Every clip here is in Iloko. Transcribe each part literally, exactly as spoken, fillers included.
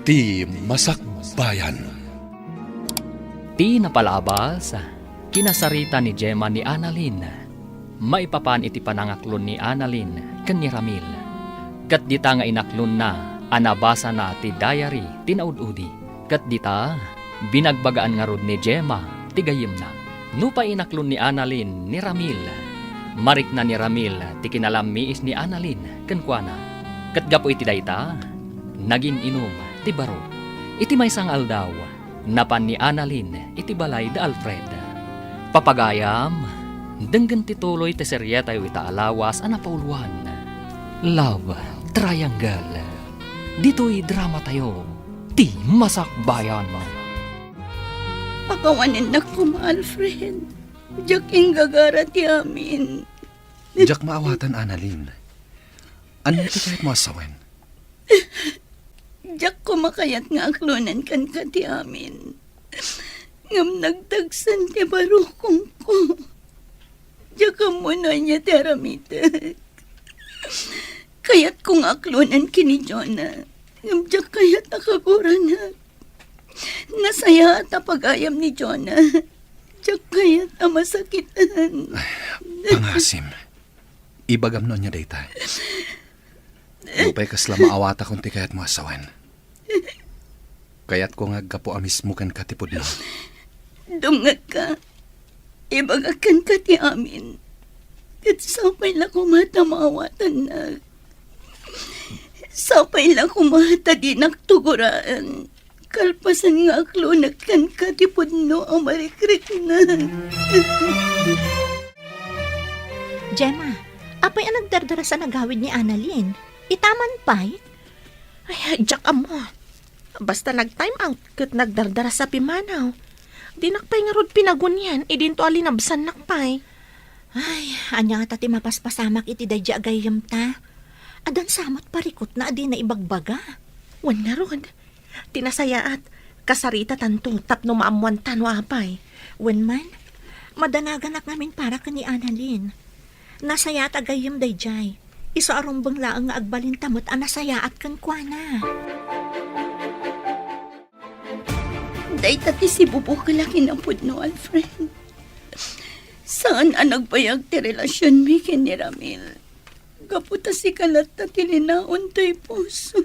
Ti Masakbayan. Ti napalabas, kinasarita ni Gemma ni Annalyn. Maipapan iti panangaklon ni Annalyn ken ni Ramil. Ket dita nga inaklonna a nabasana ti diary ti naud-udi. Ket dita, binagbagaan ngarud ni Gemma ti gayyemna. Nupay inaklon ni Annalyn ni Ramil, marikna ni Ramil ti kinalammiis ni Annalyn kenkuana. Ket gapu iti dayta, nagin-inum ti baro. Iti maysa nga aldaw, napan ni Annalyn iti balay da Alfred. Papagayam, denggen ti tuloy ti serietayo ita a lawas a napauluan. Love Triangle. Ditoy dramatayo, Ti Masakbayan. Pakawanennak koma, Alfred. Diak inggagara ti amin. Diak maawatan, Annalyn. Ania ti kayatmo a sawen? Diak koma kayat nga aklonen kenka ti amin. Ngem nagdagsen ti barukongko. Diak ammo no ania ti aramidek. Kayatko nga aklonen ken ni Jonah. Ngem diak kayat a kaguranak. Nasayaat a pagayam ni Jonah. Diak kayat a masakitan. Ay, pangasim. Ibagam no ania dayta. Nupay kasla maawatakon ti kayatmo a sawen. Kayatko nga aggapu a mismo kenka ti pudno. Dumngegka. Ibagak kenka ti amin. Ket sapay la koma ta maawatannak. Sapay la koma ta dinak tuguraen. Kalpasan nga aklonek kenka ti pudno a marikriknak. Gemma, apay a nagdardarasa a nagawid ni Annalyn? Ita man pay? Ay, diak ammo. Basta nag-time out ket nagdardarasa a pimmanaw. Dinak pay ngarud pinagunian idinto a linabsannak pay. Ay, ania ngata ti mapaspasamak iti daydi a gayyemta? Addan sa met parikutna a dina ibagbaga. Wen ngarud, ti nasayaat, kasaritatanto tapno maammoanta no apay. Wen man, madanaganak ngamin para ken ni Annalyn. Nasayaat a gayyem daydiay. Isu a rumbeng laeng nga agbalinta met a nasayaat kenkuana. Dayta ti sibubukel a kinapudno, Alfred. Saan a nagbayag ti relasionmi ken ni Ramil. Gapu ta sika latta ti linaon toy puso.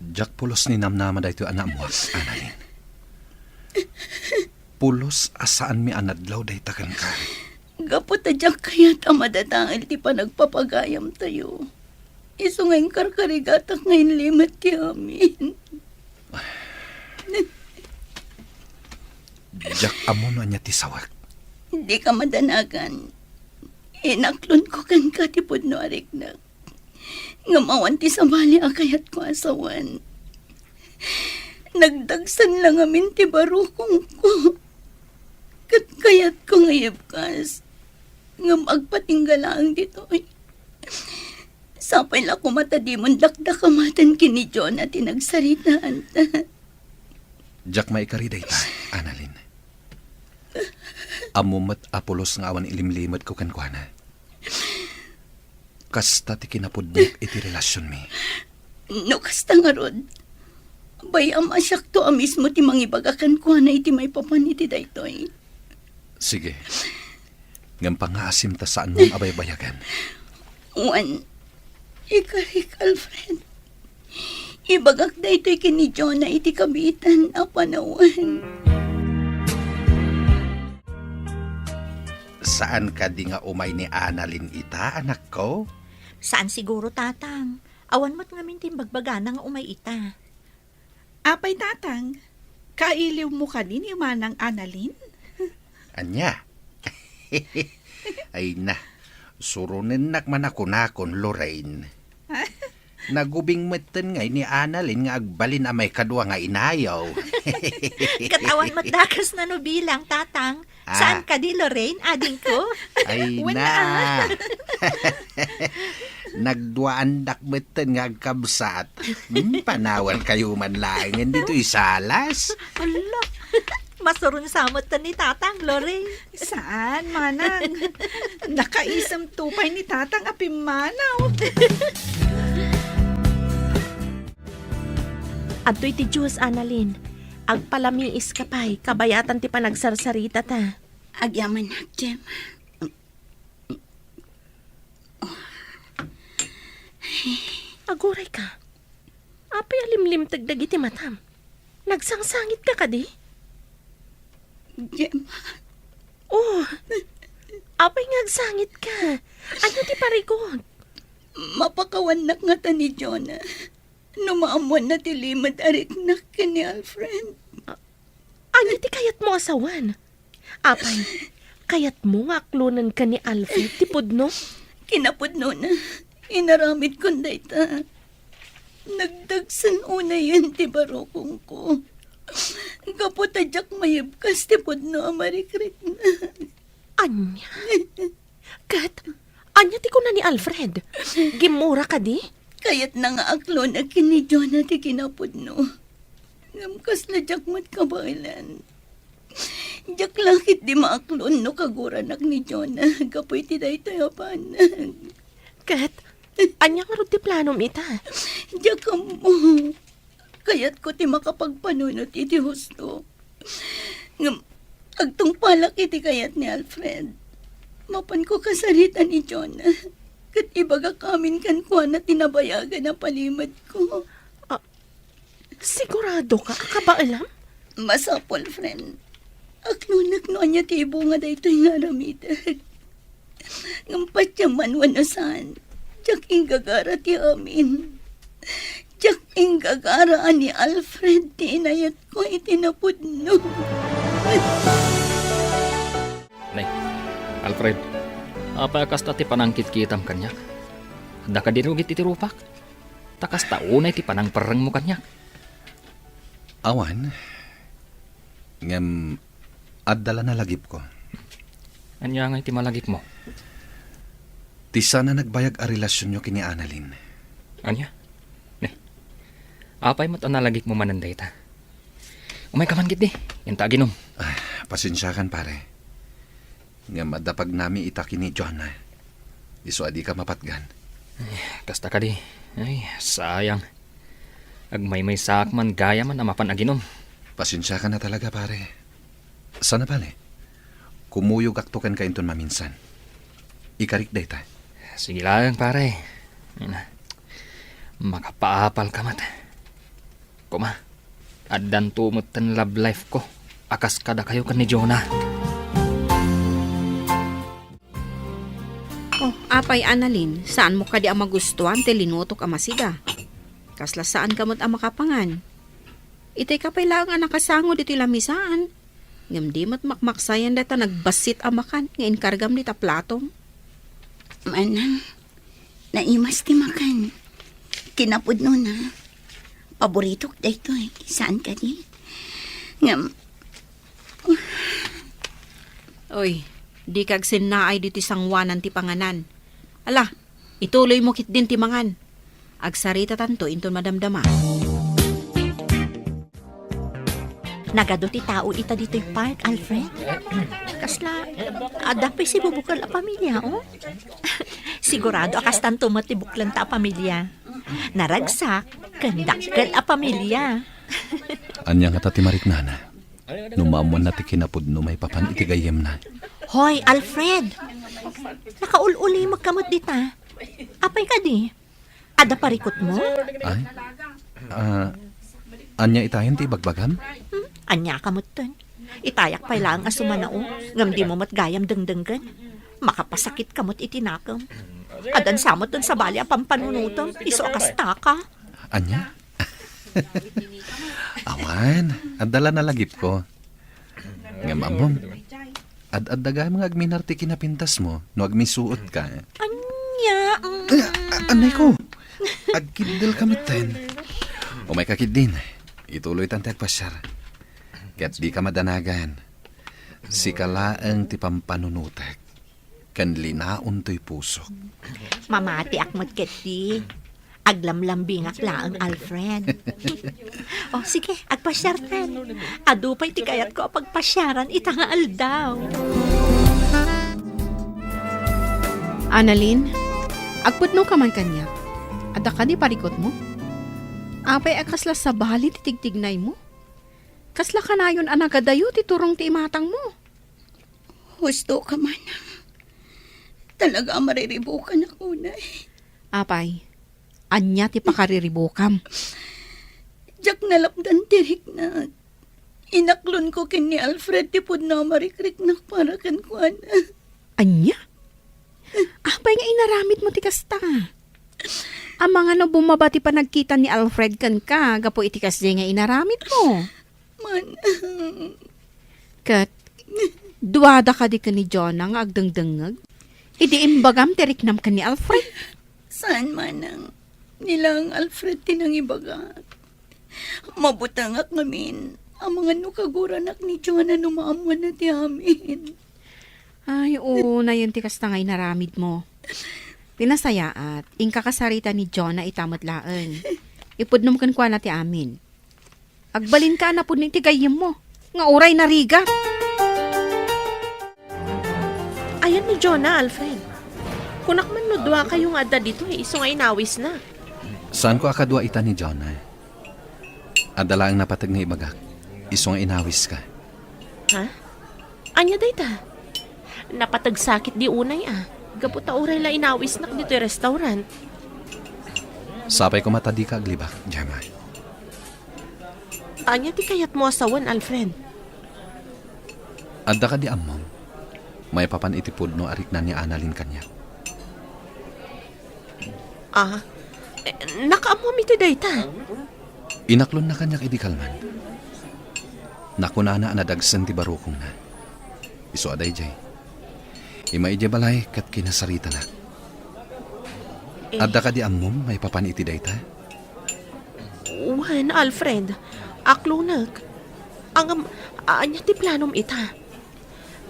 Diak pulos ni namnama daytoy a naammoak, Annalyn. Pulos a saanmi a nadlaw dayta kenka. Gapu ta diak kayat a madadael ti panagpapagayamtayo. Isu nga inkarkarigatak nga inlimed ti amin. Diak ammo no ania ti sawek. Dika madanagan. Inaklonko kenka ti pudno a riknak. Ngem awan ti sabali a kayatko a sawen. Nagdagsen la ngamin ti barukongko. Ket kayatko nga ibkas. Ngem agpatingga laeng ditoy. Sapay la koma ta dimon dakdakamaten ken ni Jonah ti nagsaritaanta. Diak maikari dayta, Annalyn. Ammom met a pulos nga awan ilimlimedko kenkuana. Kasta ti kinapudnok iti relasionmi. No kasta ngarud, bay-am a siakto a mismo ti mangibaga kenkuana iti maipapan iti daytoy. Sige. Ngem pangngaasim ta saanmon a baybayagan. Wen, ikarik, Alfred. Ibagak daytoy ken ni Jonah iti kabiitan a panawen. Saan kadi nga umay ni Annalyn ita, anakko? Saan siguro, Tatang. Awan met ngamin ti imbagbagana nga umay ita. Apay, Tatang, kailiwmo kadi ni Manang Annalyn? Ania? Ay na, suronennak man a kunakon, Lorraine. Nagubing metten ngay ni Annalyn nga agbalin a maikadua nga inayo. Ket awan met dakes na no bilang, Tatang. Ah. Saan kadi, Lorraine, adingko? Ay na. Nagduaandak metten nga agkabsat. Hmm, panawan kayo man laengen ditoy salas. Ala, masuron sa metten ni Tatang, Lorraine. Saan, Manang? Nakaisem to pay ni Tatang a pimmanaw. Adtoy ti juice, Annalyn. Agpalamiiska pay, kabayatan ti panagsarsaritata. Agyamanak, Jem. Agurayka. Apay a limlimteg dagiti matam? Nagsangsangitka kadi? Gemma. Oh, apay nga agsangitka? Ania ti parikut? Mapakawannak ngata ni Jonah no maammoanna ti limed a riknak ken ni Alfred. A-, ania ti kayatmo a sawen? Apay, kayatmo nga aklonenka ni Alfred ti pudno? Kinapudnona, inaramidkon dayta. Nagdagsen unayen ti barukongko. Gapu ta diak mayebkas ti pudno a marikrikna. Ania? Ket, ania ti kuna ni Alfred? Gimmura kadi? Kayatna nga aklonek ken ni Jonah ti kinapudno. Ngem kasla diak met kabaelan. Diak la ketdi maaklon no kaguranak ni Jonah gapu iti daytoy a banag. Ket, ania ngarud ti planom ita? Diak ammo. Kayatko ti makapagpanunot iti husto. Ngem, agtungpalak iti kayat ni Alfred. Mapanko kasarita ni Jonah. Ket ibagak amin kenkuana ti nabayagan a palimedko. Ah, siguradoka a kabaelam? Masapul, friend. Aklonek no ania ti ibunga daytoy nga aramidek. Ngem patiemman wenno saan, diak inggagara ti amin. Diak inggagara a ni Alfred ti inayatko iti napudno. Nay, Alfred, apay a kasta ti panangkitkitam kaniak? Adda kadi rugi iti rupak? Ta kasta unay ti panangperrengmo kaniak. Awan, ngem adda la nalagipko. Ania ngay ti malagipmo? Ti saan a nagbayag a relasionyo ken ni Annalyn. Ania? Ne, apay met a nalagipmo manen dayta? Umayka man ketdi, inta aginum. Ah, pasensiakan, pare. Ngem adda pagnami ita ken ni Jonah. Isu a dika mapatgan. Ay, kasta kadi. Ay, sayang. Agmaymaysaak man gayam a mapan aginum. Pasensiakan a talaga, pare. Saan a bale, kumuyogakto kenka inton maminsan. Ikarik dayta. Sige laeng, pare. Ay na. Makapaapalka met. Koma, addanto metten love life ko a kas kadakayo ken ni Jonah. Oh, apay, Annalyn, saanmo kadi a magustuan ti linutok a masiga? Kasla saanka met a makapangan. Itayka pay laeng a nakasangod iti lamisaan. Ngem di met makmaksayan dayta nagbassit a makan nga inkargam dita platom. Manang, naimas ti makan. Kinapudnona, paboritok daytoy, saan kadi? Ngem, oy, dika agsinnaay ditoy sangoanan ti panganan. Ala, ituloymo ketdin ti mangan. Agsaritatanto inton madamdama. Nagadu ti tao ita ditoy park, Alfred. Kasla, adda pay sibubukel a pamilia, oh? Sigurado a kastanto met ti buklenta a pamilia. Naragsak ken dakkel a pamilia. Ania ngata ti mariknana? No maammoanna ti kinapudno maipapan iti gayyemna. Hoy, Alfred! Nakaul-ulimekka met dita. Apay kadi? Adda parikutmo? Ay? Ah, ania itayen ti ibagbagam? Hmm? Aniaka metten? Itayak pay laeng a sumanao, ngem dimo met gayam dengdenggen. Makapasakitka met iti nakem. Adda sa metten sabali a pampanunotem, isu a kastaka. Ania? Awan, adda la nalagipko. Ngem ammom, ad-adda gayam nga agminar ti kinapintasmo no agmisuotka. Ania? Mm. Ay, a-, anay ko. Agkiddelka metten. Umayka ketdin. Ituloytan ti agpasiar. Ket dika madanagan. Sika laeng ti pampanunotek ken linaon toy pusok. Mamatiak met ketdi. Aglamlambingak laeng, Alfred. Oh, sige, agpasiartan. Adu pay ti kayatko a pagpasiaran ita nga aldaw. Annalyn, agpudnoka man kaniak. Adda kadi parikutmo? Apay a kasla sabali ti tigtignaymo? Kasla kanayon a nagadayo ti turong ti imatangmo? Husto ka, Manang. Talaga a mariribukan ako, Nay. Apay, ania ti pakariribukam? Diak nalapdan ti riknak. Inaklonko ken ni Alfred ti pudno a marikriknak para kenkuana. Ania? Apay nga inaramidmo ti kasta? Amangan no bumaba ti panagkita ni Alfred kenka gapu iti kasdiay nga inaramidmo? Manang. Ket, duada kadi ken ni Jonah nga agdengdengngeg? Idi imbagam ti riknam ken ni Alfred? Saan, Manang. Ni laeng Alfred ti nangibagak. Mabutengak ngamin, amangan no kaguranak ni Jonah no maammoanna ti amin. Ay, oo, nayon ti kasta nga inaramidmo. Ti nasayaat, inka kasarita ni Jonah ita met laeng. Ipudnom kenkuana ti amin. Agbalinka a napudno iti gayyemmo, nga uray narigat. Ayan ni Jonah, Alfred. Kunak man no duakayo nga adda ditoy, isu nga inawisna. Saanko a kadua ita ni Jonah. Adda laeng napateg nga ibagak, isu nga inawiska. Ha? Ania dayta? Napateg sakit di unay a. Gapu ta uray la inawisnak ditoy restaurant. Sapay koma ta dika aglibak, Gemma. Ania ti kayatmo a sawen, Alfred? Adda kadi ammom, maipapan iti pudno a rikna ni Annalyn kaniak? Ah, eh, nakaammom iti dayta? Inaklonna kaniak idi kalman. Nakunana a nadagsen ti barukongna. Isu a daydiay. Ima idiay balay ket kinasaritanak. Eh. Adda kadi ammom maipapan iti dayta? Wen, Alfred. Aklonek. Ngem, ania ti planom ita?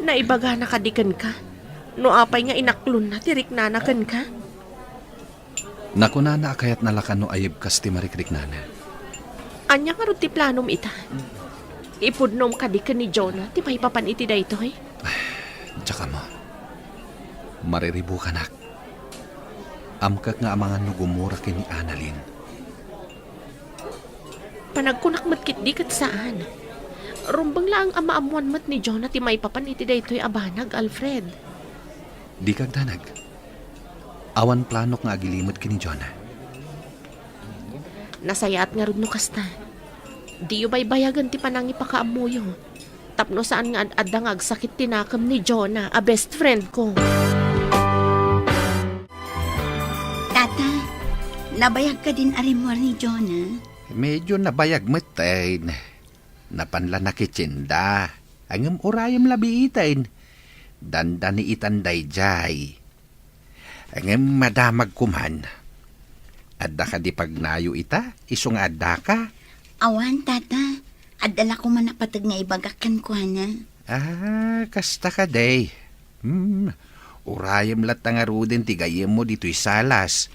Naibagana kadi kenka? No apay nga inaklonna ti riknana kenka? Nakunana a kayatna la kano a yebkas ti marikriknana. Ania ngarud ti planom ita? Ipudnom kadi ken ni Jonah ti maipapan iti daytoy? Diak ammo. Mariribukanak. Amkek nga amangan no gumura ken ni Annalyn. Panagkunak met ketdi ket saan. Rumbeng laeng a maammoan met ni Jonah ti maipapan iti daytoy a banag, Alfred. Dika agdanag. Awan planok nga agilimed ken ni Jonah. Nasayaat ngarud no kasta. Diyo baybayagen ti panangipakaammoyo. Tapno saan nga ad-adda nga agsakit ti nakem ni Jonah a best friend ko. Tata, nabayag kadin a rimmuar ni Jonah? Medyo nabayag metten. Napan la nakitsinda. Ngem urayem la biiten. Dandani itan daydiay. Ngem madamag koman. Adda kadi pagnayo ita, isu nga addaka? Awan, Tata. Adda la koma napateg nga ibagak kenkuana. Ah, kasta kadi. Hmm, urayem latta ngaruden ti gayyemmo ditoy salas.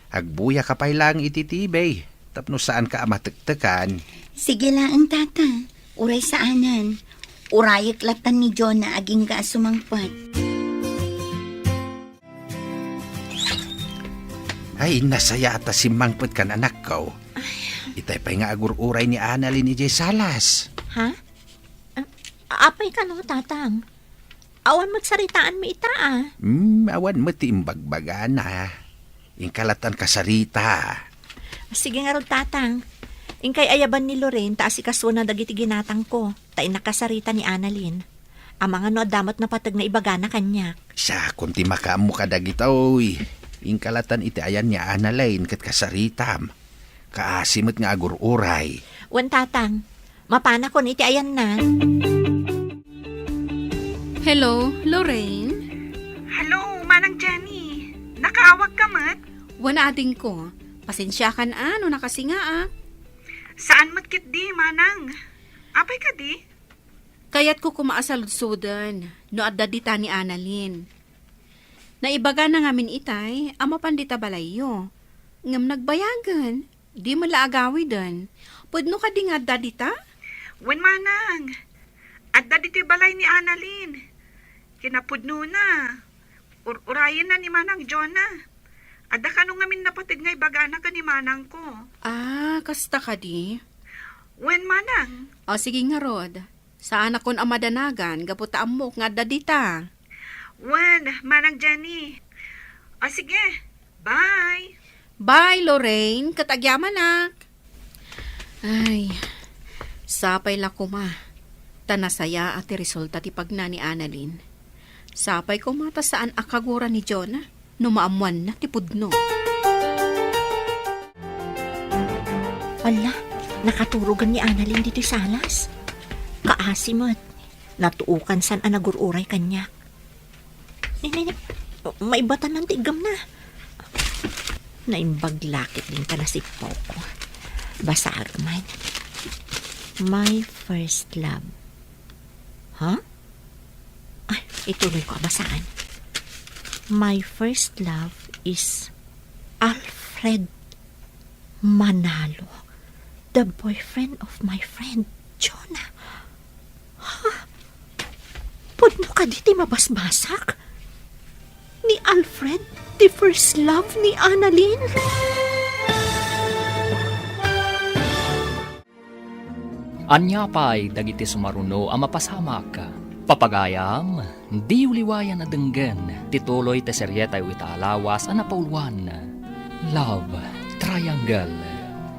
Agbuyaka pay laeng iti T V, tapno saanka a matektekan. Sige laeng, Tata. Uray saanen. Urayek latta ni Jonah agingga a sumangpet. Ay, nasayaat a simmangpetkan, anakko. Ay. Itay pay nga agur-uray ni Annalyn idiay salas. Ha? Ah, apay kano, Tatang? Awan met saritaanmi ita, a. Hmm, awan met ti imbagbagana. Inka lattan kasarita. Sige ngarud, Tatang. Inkay ayaban ni Loren ta asikasuona dagiti ginatangko, ta innak kasarita ni Annalyn. Amangan no adda met napateg nga ibagana kaniak. Siakon ti makaammo kadagitoy. Inka lattan iti ayan ni Annalyn ket kasaritam. Kaasi met nga agur-uray. Wen, Tatang. Mapanakon iti ayanna. Hello, Lorraine? Hello, Manang Jenny. Nakaawagka met? Wen, adingko. Pasensiakan a no nakasingaak. Saan met ketdi, Manang. Apay kadi? Kayatko koma a saludsoden no adda dita ni Annalyn. Naibagana ngamin itay a mapan dita balayyo. Ngem nagbayagen, di met la agawiden. Pudno kadi nga adda dita? Wen, Manang. Adda ditoy balay ni Annalyn. Kinapudnona, ur-urayenna ni Manang Jonah. Adda kano ngamin napateg nga ibagana ken ni manangko. Ah, kasta kadi? Wen, manang. O, sige ngarud. Saanakon a madanagan gapu ta ammok nga adda dita. Wen, manang Jenny. O, sige. Bye. Bye, Lorraine. Ket agyamanak. Ay, sapay la koma. Ta nasayaat ti resulta ti pagna ni Annalyn. Sapay koma ta saan a kagura ni Jonah no maammuanna ti pudno. Hala, nakaturogan ni Annalyn ditoy salas. Kaasi met, natuokan san a nagur-uray kaniak. Ni, ni, ni, maibatan ti iggamna. Naimbag lakit din ka nasipawko. Basaag man. My first love. Ha? Ay, ituloy ko a basaan. My first love is Alfred Manalo, the boyfriend of my friend Jonah. Ha? Pudno kadi ti mabasbasak? Ni Alfred, the first love ni Annalyn? Ania pay dagiti sumaruno a mapasamak? Papagayam, diyo liwayan a denggen ti tuloy ti serietayo ita a lawas a napauluan, Love Triangle.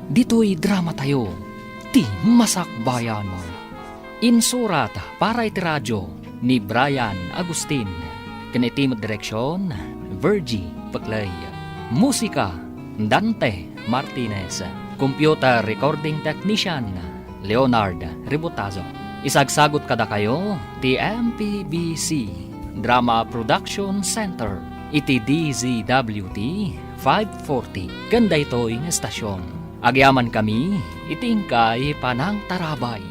Ditoy dramatayo, ti Masakbayan. Insurat para iti radio ni Brian Agustin, ken iti met direksion, Virgie Peclay. Musika, Dante Martinez. Computer recording technician, Leonard Ributazo. Isagsagut kadakayo ti M P B C Drama Production Center iti D Z W T five forty ken daytoy nga estasion. Agyamankami iti inkay panangtarabay.